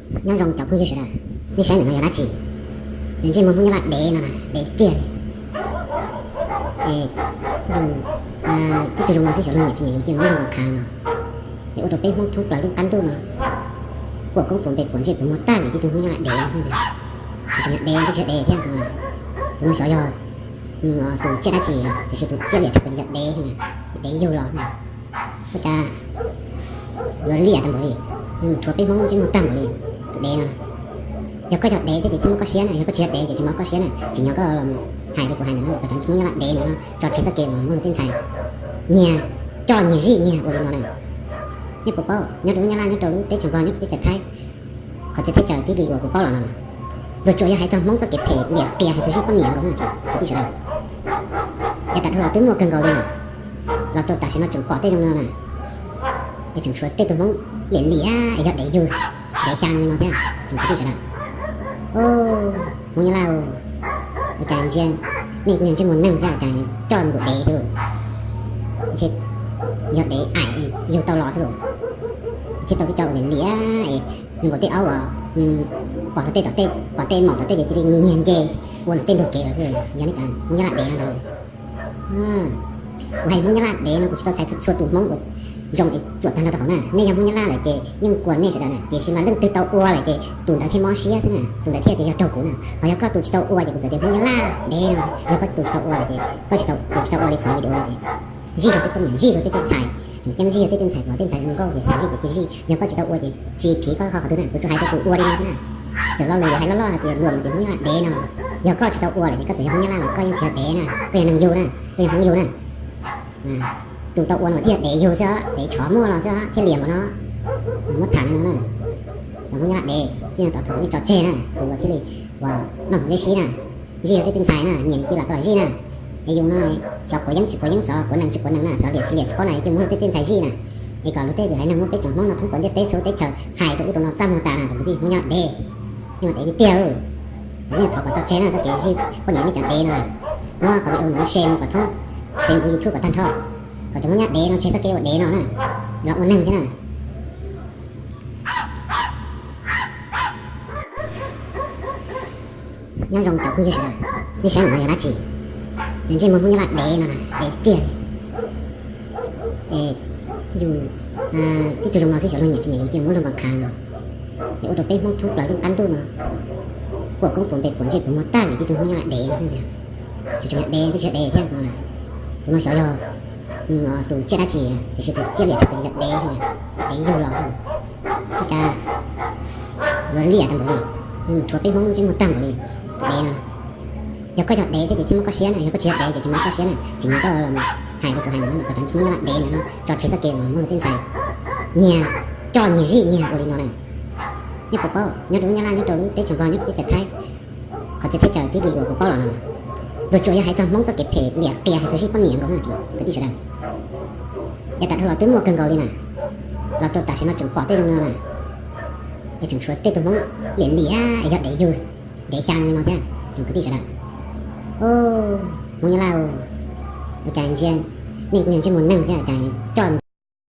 Nyob zoo cov phooj ywg sawv daws, nej saib ntawm no yog dab tsi? Yog ntsej muag Hmoob Nyab Laj dev no, dev tiag tiag. Es yus tib tug zoo no xwb xyov luag nyiam tsis nyiam yus cia muab luag nkaus khav no. Es ua rau peb Hmoob thoob plaws lub qab ntuj no quaj koob puas npe puas ntsej puas muag tag vim tib tug Hmoob Nyab Laj dev no. Tsis tseem yog dev, twb tsis yog dev thiab. Tus no xyov yog tus tsiaj dab tsi, tiam sis tus tsiaj liam tshaj plaws yog dev, dev yug los. Ua cas yuav liam tag npaum li, rhuav peb Hmoob ntsej muag tag npaum li, tus dev no. Yog koj yog dev thiab ces thiaj muab koj siab na, yog koj tsis yog dev ces tsis muab koj siab na, tsim nyog koj los hais li kuv hais ntawd no, kom cov Hmoob Nyab Laj dev ntawd no tso tseg txoj kev uas muab luag tej ntxhais nyiag, coj nyiag zij nyiag ua li no na. Nej puas paub nyob rau lub Nyab Laj, nyob rau lub teb chaws Nplog, nyob rau teb chaws Thaib, qhov txhia teb chaws tib li uas kuv paub los no, luag tsuas yog hais txog Hmoob txoj kev phem liam qias hais txog zij poj niam nkaus na, kwv tij sawv daws. Es tam dhau los twb muaj kawg nkaus li na, los rau tam sim no tseem pom tej zoo no na. Es tseem tshuav tej tug Hmoob liam liam es yog dev yug, dev xya li no thiab, kwv tij sawv daws. Hmoob Nyab Laj, ua cas ntsia nej kuj yog ntsej muag neeg thiab cas coj nkaus dev thiab. Ntshe yog dev aim yug tau los xwb los, thiaj tau tib co liam liam es nkaus tej aub uas pom rau tej tom tej, pom tej maum tom tej ces cia li nyiag nce ua ntawm tej ntug kev los thiab. Yog nej cov Hmoob Nyab Laj dev no ntag. Kuv hais Hmoob Nyab Laj dev no kuv tsis tau txhais txhua tus Hmoob uas zoo es tsuam tag nrho rau hauv na. Nej yog Hmoob Nyab Laj lawm ces yeej kuas nej sawv daws na, tiam sis mas leej twg tau ua lawm ces tus ntawd thiaj mob siab xwb na, tus ntawd thiaj tias yog raug kuv na. Ho yog koj tus tsis tau ua ces kuv txawm tias Hmoob Nyab Laj dev no. Yog koj tus tsis tau ua lawm ces koj tsis tau, tus tsis tau ua li qhov video no ces zij rau peb poj niam, zij rau peb tej ntxhais, ceeb zij rau peb tej ntxhais, pom tej ntxhais zoo nkauj ces xav zij ces cia zij. Yog koj tsis tau ua ces tsis phiv koj qhov twg na, kuv tsuas hais rau tus ua li no xwb na. Txawm lo lus yuav hais loj loj hais tias luag tias Hmoob Nyab Laj dev no, yog koj tsis tau ua lawm ces koj txawm yog Hmoob Nyab Laj los koj yeej tsis yog dev na, koj yog neeg yug na, koj yog Hmoob yug na. Tus tau ua no thiaj yog dev yug xwb, dev tshov muaj los xwb thiaj liam npaum no. Muab tham li no na, cov Hmoob Nyab Laj dev thiaj yog tau thaum nej tso tseg na, tus uas thiaj li uas noj hmoov dej sib na, zij rau tej tej ntxhais na, nyiam li cia los tau los zij na. Es yus no xyov quav yeeb tsis quav yeeb, xyov quav nees tsis quav nees na, xyov liam tsis liam tsis paub na, cia muab luag tej tej ntxhais zij na. Es kom luag tej tus haiv neeg muab peb tsoom Hmoob no thoob plaws ntiaj teb txhua teb chaws hais rau ub rau no txaj muag tas na, tus kwv tij Hmoob Nyab Laj dev. Nej mas dev tiag tiag. Cov nej thov kom tso tseg na txoj kev zij poj niam nej cov dev no na. Muab qhov video no share mus kom thoob Facebook, YouTube kom tag nrho, kom cov Hmoob Nyab dev no tseg txoj kev ua dev no na, los ua neeg thiab na. Nyob zoo cov phooj ywg sawv daws, nej saib ntawm no yog dab tsi? Yog ntsej muag Hmoob Nyab Laj dev no, dev tiag tiag. Es yus tib tug zoo no xwb xyov luag nyiam tsis nyiam yus cia muab luag nkaus khav no. Es ua rau peb Hmoob thoob plaws lub qab ntuj no quaj koob puas npe puas ntsej puas muag tag vim tib tug Hmoob Nyab Laj dev no. Tsis tseem yog dev, twb tsis yog dev thiab. Tus no xyov yog tus tsiaj dab tsi, tiam sis tus tsiaj liam tshaj plaws yog dev, dev yug los. Ua cas yuav liam tag npaum li, rhuav peb Hmoob ntsej muag tag npaum li, tus dev no. Yog koj yog dev thiab ces thiaj muab koj siab na, yog koj tsis yog dev ces tsis muab koj siab na, tsim nyog koj los hais li kuv hais ntawd no, kom cov Hmoob Nyab Laj dev ntawd no tso tseg txoj kev uas muab luag tej ntxhais nyiag, coj nyiag zij nyiag ua li no na. Nej puas paub nyob rau lub Nyab Laj, nyob rau lub teb chaws Nplog, nyob rau teb chaws Thaib, qhov txhia teb chaws tib li uas kuv paub los no, luag tsuas yog hais txog Hmoob txoj kev phem liam qias hais txog zij poj niam nkaus na, kwv tij sawv daws. Es tam dhau los twb muaj kawg nkaus li na, los rau tam sim no tseem pom tej zoo no na. Es tseem tshuav tej tug Hmoob liam liam es yog dev yug, dev xya li no thiab, kwv tij sawv daws. Hmoob Nyab Laj, ua cas ntsia nej kuj yog ntsej muag neeg thiab cas coj